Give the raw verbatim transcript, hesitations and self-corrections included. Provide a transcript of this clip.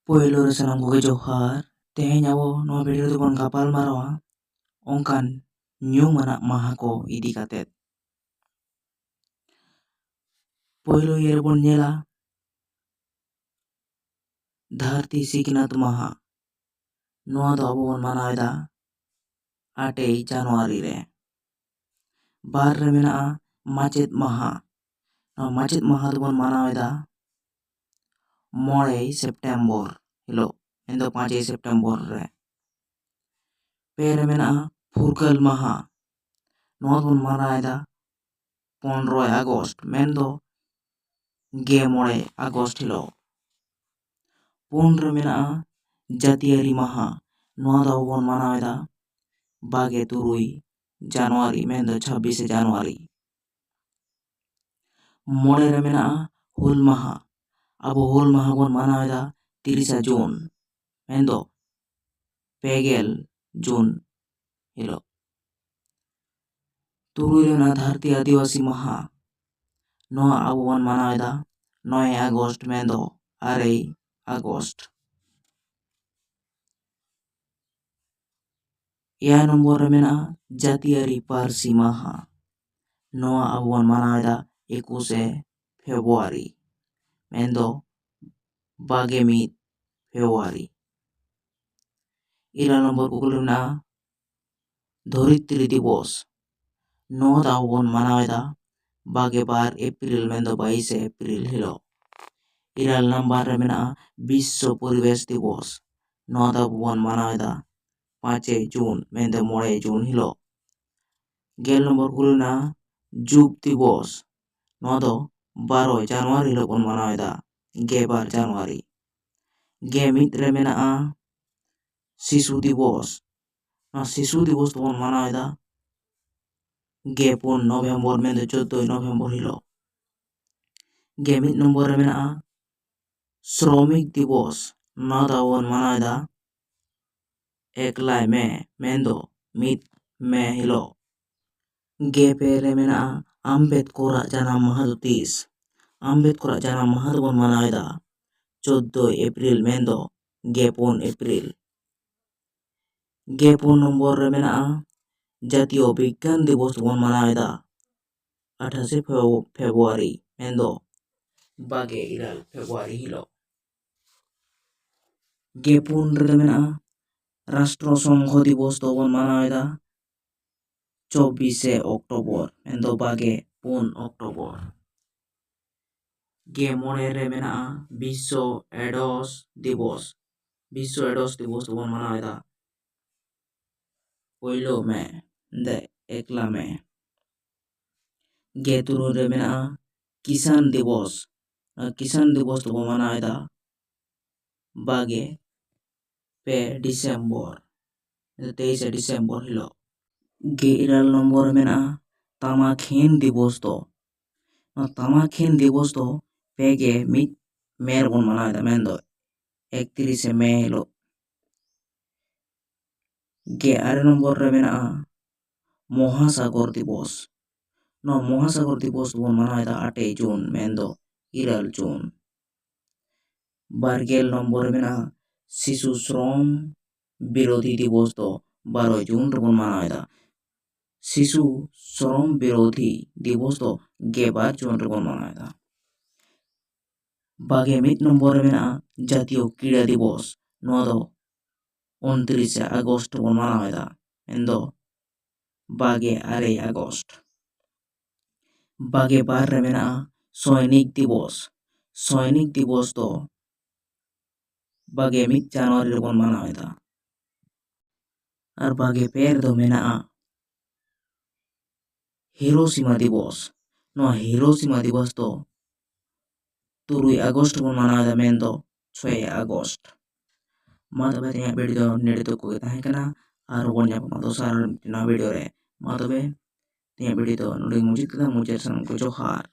ᱯᱳᱭᱞᱳ ᱨᱮ ᱥᱟᱱᱟᱢ ᱠᱚᱜᱮ ᱡᱚᱦᱟᱨ᱾ ᱛᱮᱦᱮᱧ ᱟᱵᱚ ᱱᱚᱣᱟ ᱵᱷᱤᱰᱤᱭᱳ ᱨᱮᱫᱚ ᱵᱚᱱ ᱜᱟᱯᱟᱞ ᱢᱟᱨᱟᱣᱟ ᱚᱱᱠᱟᱱ ᱧᱩᱢ ᱟᱱᱟᱜ ᱢᱟᱦᱟ ᱠᱚ ᱤᱫᱤ ᱠᱟᱛᱮᱫ᱾ ᱯᱳᱭᱞᱳ ᱤᱭᱟᱹ ᱨᱮᱵᱚᱱ ᱧᱮᱞᱟ ᱫᱷᱟᱹᱨᱛᱤ ᱥᱤᱠᱷᱱᱟᱹᱛ ᱢᱟᱦᱟ᱾ ᱱᱚᱣᱟ ᱫᱚ ᱟᱵᱚ ᱵᱚᱱ ᱢᱟᱱᱟᱣ ᱮᱫᱟ ᱟᱴᱮᱭ ᱡᱟᱱᱩᱣᱟᱨᱤ ᱨᱮ᱾ ᱵᱟᱨ ᱨᱮ ᱢᱮᱱᱟᱜᱼᱟ ᱢᱟᱪᱮᱫ ᱢᱟᱦᱟ᱾ ᱱᱚᱣᱟ ᱢᱟᱪᱮᱫ ᱢᱟᱦᱟ ᱫᱚᱵᱚᱱ ᱢᱟᱱᱟᱣ ᱮᱫᱟ ᱢᱚᱬᱮᱭ ᱥᱮᱯᱴᱮᱢᱵᱚᱨ ᱦᱤᱞᱳᱜ, ᱢᱮᱱᱫᱚ ᱯᱟᱸᱪᱮᱭ ᱥᱮᱯᱴᱮᱢᱵᱚᱨ ᱨᱮ᱾ ᱯᱮ ᱨᱮ ᱢᱮᱱᱟᱜᱼᱟ ᱯᱷᱩᱨᱜᱟᱹᱞ ᱢᱟᱦᱟ᱾ ᱱᱚᱣᱟ ᱫᱚᱵᱚᱱ ᱢᱟᱱᱟᱣ ᱮᱫᱟ ᱯᱚᱱᱨᱚᱭ ᱟᱜᱚᱥᱴ, ᱢᱮᱱᱫᱚ ᱜᱮ ᱢᱚᱬᱮ ᱟᱜᱚᱥᱴ ᱦᱤᱞᱳᱜ᱾ ᱯᱩᱱ ᱨᱮ ᱢᱮᱱᱟᱜᱼᱟ ᱡᱟᱹᱛᱤᱭᱟᱹᱨᱤ ᱢᱟᱦᱟ᱾ ᱱᱚᱣᱟ ᱫᱚ ᱟᱵᱚ ᱵᱚᱱ ᱢᱟᱱᱟᱣ ᱮᱫᱟ ᱵᱟᱜᱮ ᱛᱩᱨᱩᱭ ᱡᱟᱱᱩᱣᱟᱨᱤ, ᱢᱮᱱᱫᱚ ᱪᱷᱟᱵᱵᱤᱥᱮ ᱡᱟᱱᱩᱣᱟᱨᱤ᱾ ᱢᱚᱬᱮ ᱨᱮ ᱢᱮᱱᱟᱜᱼᱟ ᱦᱩᱞ ᱢᱟᱦᱟ᱾ ᱟᱵᱚ ᱦᱩᱞ ᱢᱟᱦᱟ ᱵᱚᱱ ᱢᱟᱱᱟᱣ ᱮᱫᱟ ᱛᱤᱨᱤᱥᱟ ᱡᱩᱱ, ᱢᱮᱱᱫᱚ ᱯᱮᱜᱮᱞ ᱡᱩᱱ ᱦᱤᱞᱳᱜ᱾ ᱛᱩᱨᱩᱭ ᱨᱮ ᱢᱮᱱᱟᱜᱼᱟ ᱫᱷᱟᱹᱨᱛᱤ ᱟᱹᱫᱤᱵᱟᱹᱥᱤ ᱢᱟᱦᱟ᱾ ᱱᱚᱣᱟ ᱟᱵᱚ ᱵᱚᱱ ᱢᱟᱱᱟᱣ ᱮᱫᱟ ᱱᱚᱭ ᱟᱜᱚᱥᱴ, ᱢᱮᱱᱫᱚ ᱟᱨᱮᱭ ᱟᱜᱚᱥᱴ᱾ ᱮᱭᱟᱭ ᱱᱚᱢᱵᱚᱨ ᱨᱮ ᱢᱮᱱᱟᱜᱼᱟ ᱡᱟᱹᱛᱤᱭᱟᱹᱨᱤ ᱯᱟᱹᱨᱥᱤ ᱢᱟᱦᱟ᱾ ᱱᱚᱣᱟ ᱟᱵᱚ ᱵᱚᱱ ᱢᱟᱱᱟᱣ ᱮᱫᱟ ᱮᱠᱩᱥᱮ ᱯᱷᱮᱵᱽᱨᱩᱣᱟᱨᱤ, ᱢᱮᱱᱫᱚ ᱵᱟᱜᱮ ᱢᱤᱫ ᱯᱷᱮᱵᱽᱨᱩᱣᱟᱨᱤ᱾ ᱤᱨᱟᱹᱞ ᱱᱚᱢᱵᱚᱨ ᱠᱩᱠᱞᱤ ᱢᱮᱱᱟᱜᱼᱟ ᱫᱷᱚᱨᱤᱛᱨᱤ ᱫᱤᱵᱚᱥ᱾ ᱱᱚᱣᱟ ᱫᱚ ᱟᱵᱚ ᱵᱚᱱ ᱢᱟᱱᱟᱣ ᱮᱫᱟ ᱵᱟᱜᱮ ᱵᱟᱨ ᱮᱯᱨᱤᱞ, ᱢᱮᱱᱫᱚ ᱵᱟᱭᱤᱥᱮ ᱮᱯᱨᱤᱞ ᱦᱤᱞᱳᱜ᱾ ᱤᱨᱟᱹᱞ ᱱᱟᱢᱵᱟᱨ ᱨᱮ ᱢᱮᱱᱟᱜᱼᱟ ᱵᱤᱥᱥᱚ ᱯᱚᱨᱤᱵᱮᱥ ᱫᱤᱵᱚᱥ᱾ ᱱᱚᱣᱟ ᱫᱚ ᱟᱵᱚ ᱵᱚᱱ ᱢᱟᱱᱟᱣ ᱮᱫᱟ ᱯᱟᱸᱪᱮᱭ ᱡᱩᱱ, ᱢᱮᱱᱫᱚ ᱢᱚᱬᱮᱭ ᱡᱩᱱ ᱦᱤᱞᱳᱜ᱾ ᱜᱮᱞ ᱱᱚᱢᱵᱚᱨ ᱠᱩᱠᱞᱤ ᱢᱮᱱᱟᱜᱼᱟ ᱡᱩᱵᱽ ᱫᱤᱵᱚᱥ᱾ ᱱᱚᱣᱟ ᱫᱚ ᱵᱟᱨᱚᱭ ᱡᱟᱱᱩᱣᱟᱨᱤ ᱦᱤᱞᱳᱜ ᱵᱚᱱ ᱢᱟᱱᱟᱣ ᱮᱫᱟ, ᱜᱮᱞ ᱵᱟᱨ ᱡᱟᱱᱩᱣᱟᱨᱤ᱾ ᱜᱮᱞ ᱢᱤᱫ ᱨᱮ ᱢᱮᱱᱟᱜᱼᱟ ᱥᱤᱥᱩ ᱫᱤᱵᱚᱥ᱾ ᱱᱚᱣᱟ ᱥᱤᱥᱩ ᱫᱤᱵᱚᱥ ᱫᱚᱵᱚᱱ ᱢᱟᱱᱟᱣ ᱮᱫᱟ ᱜᱮᱞ ᱯᱩᱱ ᱱᱚᱵᱷᱮᱢᱵᱚᱨ, ᱢᱮᱱᱫᱚ ᱪᱳᱫᱫᱳᱭ ᱱᱚᱵᱷᱮᱢᱵᱚᱨ ᱦᱤᱞᱳᱜ᱾ ᱜᱮᱞ ᱢᱤᱫ ᱱᱚᱢᱵᱚᱨ ᱨᱮ ᱢᱮᱱᱟᱜᱼᱟ ᱥᱨᱚᱢᱤᱠ ᱫᱤᱵᱚᱥ᱾ ᱱᱚᱣᱟ ᱫᱚ ᱟᱵᱚ ᱵᱚᱱ ᱢᱟᱱᱟᱣ ᱮᱫᱟ ᱮᱠᱞᱟᱭ ᱢᱮ, ᱢᱮᱱᱫᱚ ᱢᱤᱫ ᱢᱮ ᱦᱤᱞᱳᱜ᱾ ᱜᱮᱞ ᱯᱮ ᱨᱮ ᱢᱮᱱᱟᱜᱼᱟ ᱟᱢᱵᱮᱫᱠᱚᱨᱟᱜ ᱡᱟᱱᱟᱢ ᱢᱟᱦᱟ ᱫᱚ ᱛᱤᱥ? ᱟᱢᱵᱮᱫᱠᱚᱨᱟᱜ ᱡᱟᱱᱟᱢ ᱢᱟᱦᱟ ᱫᱚᱵᱚᱱ ᱢᱟᱱᱟᱣ ᱮᱫᱟ ᱪᱳᱫᱫᱳᱭ ᱮᱯᱨᱤᱞ, ᱢᱮᱱᱫᱚ ᱜᱮᱯᱩᱱ ᱮᱯᱨᱤᱞ᱾ ᱜᱮᱯᱩᱱ ᱱᱚᱢᱵᱚᱨ ᱨᱮ ᱢᱮᱱᱟᱜᱼᱟ ᱡᱟᱛᱤᱭᱚ ᱵᱤᱜᱽᱜᱟᱱ ᱫᱤᱵᱚᱥ ᱵᱚᱱ ᱢᱟᱱᱟᱣ ᱮᱫᱟ ᱟᱴᱷᱟᱥᱮ ᱯᱷᱮᱵᱽ-, ᱯᱷᱮᱵᱽᱨᱩᱣᱟᱨᱤ, ᱢᱮᱱᱫᱚ ᱵᱟᱜᱮ ᱤᱨᱟᱹᱞ ᱯᱷᱮᱵᱽᱨᱩᱣᱟᱨᱤ ᱦᱤᱞᱳᱜ᱾ ᱜᱮᱯᱩᱱ ᱨᱮᱫᱚ ᱢᱮᱱᱟᱜᱼᱟ ᱨᱟᱥᱴᱨᱚ ᱥᱚᱝᱜᱷᱚ ᱫᱤᱵᱚᱥ ᱫᱚᱵᱚᱱ ᱢᱟᱱᱟᱣ ᱮᱫᱟ ᱪᱚᱵᱵᱤᱥᱮ ᱚᱠᱴᱳᱵᱚᱨ, ᱢᱮᱱᱫᱚ ᱵᱟᱜᱮ ᱯᱩᱱ ᱚᱠᱴᱳᱵᱚᱨ᱾ ᱜᱮ ᱢᱚᱬᱮ ᱨᱮ ᱢᱮᱱᱟᱜᱼᱟ ᱵᱤᱥᱥᱚ ᱮᱰᱚᱥ ᱫᱤᱵᱚᱥ᱾ ᱵᱤᱥᱥᱚ ᱮᱰᱚᱥ ᱫᱤᱵᱚᱥ ᱫᱚᱵᱚᱱ ᱢᱟᱱᱟᱣ ᱮᱫᱟ ᱯᱳᱭᱞᱳ ᱢᱮ, ᱫᱮ, ᱮᱠᱞᱟ ᱢᱮ᱾ ᱜᱮ ᱛᱩᱨᱩᱭ ᱨᱮ ᱢᱮᱱᱟᱜᱼᱟ ᱠᱤᱥᱟᱱ ᱫᱤᱵᱚᱥ᱾ ᱱᱚᱣᱟ ᱠᱤᱥᱟᱱ ᱫᱤᱵᱚᱥ ᱫᱚᱵᱚᱱ ᱢᱟᱱᱟᱣ ᱮᱫᱟ ᱵᱟᱜᱮ ᱯᱮ ᱰᱤᱥᱮᱢᱵᱚᱨ, ᱛᱮᱭᱤᱥᱮ ᱰᱤᱥᱮᱢᱵᱚᱨ ᱦᱤᱞᱳᱜ᱾ ᱜᱮ ᱤᱨᱟᱹᱞ ᱱᱚᱢᱵᱚᱨ ᱨᱮ ᱢᱮᱱᱟᱜᱼᱟ ᱛᱟᱢᱟᱠᱷᱤᱱ ᱫᱤᱵᱚᱥ ᱫᱚ᱾ ᱱᱚᱣᱟ ᱛᱟᱢᱟᱠᱷᱤᱱ ᱫᱤᱵᱚᱥ ᱫᱚ ᱯᱮ ᱜᱮ ᱢᱤᱫ ᱢᱮ ᱨᱮᱵᱚᱱ ᱢᱟᱱᱟᱣ ᱮᱫᱟ, ᱢᱮᱱᱫᱚ ᱮᱠᱛᱤᱨᱤᱥᱮ ᱢᱮ ᱦᱤᱞᱳᱜ᱾ ᱜᱮ ᱟᱨᱮ ᱱᱚᱢᱵᱚᱨ ᱨᱮ ᱢᱮᱱᱟᱜᱼᱟ ᱢᱚᱦᱟᱥᱟᱜᱚᱨ ᱫᱤᱵᱚᱥ᱾ ᱱᱚᱣᱟ ᱢᱚᱦᱟᱥᱟᱜᱚᱨ ᱫᱤᱵᱚᱥ ᱵᱚᱱ ᱢᱟᱱᱟᱣ ᱮᱫᱟ ᱟᱴᱮᱭ ᱡᱩᱱ, ᱢᱮᱱᱫᱚ ᱤᱨᱟᱹᱞ ᱡᱩᱱ᱾ ᱵᱟᱨᱜᱮᱞ ᱱᱚᱢᱵᱚᱨ ᱨᱮ ᱢᱮᱱᱟᱜᱼᱟ ᱥᱤᱥᱩ ᱥᱨᱚᱢ ᱵᱤᱨᱳᱫᱷᱤ ᱫᱤᱵᱚᱥ ᱫᱚ ᱵᱟᱨᱚᱭ ᱡᱩᱱ ᱨᱮᱵᱚᱱ ᱢᱟᱱᱟᱣ ᱮᱫᱟ᱾ ᱥᱤᱥᱩ ᱥᱨᱚᱢ ᱵᱤᱨᱳᱫᱷᱤ ᱫᱤᱵᱚᱥ ᱫᱚ ᱜᱮᱞᱵᱟᱨ ᱡᱩᱱ ᱨᱮᱵᱚᱱ ᱢᱟᱱᱟᱣ ᱮᱫᱟ᱾ ᱵᱟᱜᱮ ᱢᱤᱫ ᱱᱚᱢᱵᱚᱨ ᱨᱮ ᱢᱮᱱᱟᱜᱼᱟ ᱡᱟᱛᱤᱭᱚ ᱠᱨᱤᱲᱟ ᱫᱤᱵᱚᱥ᱾ ᱱᱚᱣᱟ ᱫᱚ ᱩᱱᱛᱨᱤᱥᱮ ᱟᱜᱚᱥᱴ ᱵᱚᱱ ᱢᱟᱱᱟᱣ ᱮᱫᱟ, ᱢᱮᱱᱫᱚ ᱵᱟᱜᱮ ᱟᱨᱮ ᱟᱜᱚᱥᱴ᱾ ᱵᱟᱜᱮ ᱵᱟᱨ ᱨᱮ ᱢᱮᱱᱟᱜᱼᱟ ᱥᱚᱭᱱᱤᱠ ᱫᱤᱵᱚᱥ᱾ ᱥᱚᱭᱱᱤᱠ ᱫᱤᱵᱚᱥ ᱫᱚ ᱵᱟᱜᱮ ᱢᱤᱫ ᱡᱟᱱᱩᱣᱟᱨᱤ ᱨᱮᱵᱚᱱ ᱢᱟᱱᱟᱣ ᱮᱫᱟ᱾ ᱟᱨ ᱵᱟᱜᱮ ᱯᱮ ᱨᱮᱫᱚ ᱢᱮᱱᱟᱜᱼᱟ ᱦᱤᱨᱳᱥᱤᱢᱟ ᱫᱤᱵᱚᱥ᱾ ᱱᱚᱣᱟ ᱦᱤᱨᱳᱥᱤᱢᱟ ᱫᱤᱵᱚᱥ ᱫᱚ ᱛᱩᱨᱩᱭ ᱟᱜᱚᱥᱴ ᱵᱚᱱ ᱢᱟᱱᱟᱣ ᱮᱫᱟ, ᱢᱮᱱᱫᱚ ᱪᱷᱚᱭ ᱟᱜᱚᱥᱴ᱾ ᱢᱟ ᱛᱚᱵᱮ ᱛᱮᱦᱮᱧᱟᱜ ᱵᱷᱤᱰᱤᱭᱳ ᱫᱚ ᱱᱚᱰᱮ ᱛᱚᱠᱚ ᱜᱮ ᱛᱟᱦᱮᱸ ᱠᱟᱱᱟ᱾ ᱟᱨ ᱵᱚᱱ ᱧᱟᱯᱟᱢᱟ ᱫᱚᱥᱟᱨ ᱱᱟᱣᱟ ᱵᱷᱤᱰᱤᱭᱳ ᱨᱮ᱾ ᱢᱟ ᱛᱚᱵᱮ ᱛᱮᱦᱮᱧᱟᱜ ᱵᱷᱤᱰᱤᱭᱳ ᱫᱚ ᱱᱚᱰᱮᱧ ᱢᱩᱪᱟᱹᱫ ᱠᱮᱫᱟ᱾ ᱢᱩᱪᱟᱹᱫ ᱥᱟᱱᱟᱢ ᱠᱚ ᱡᱚᱦᱟᱨ᱾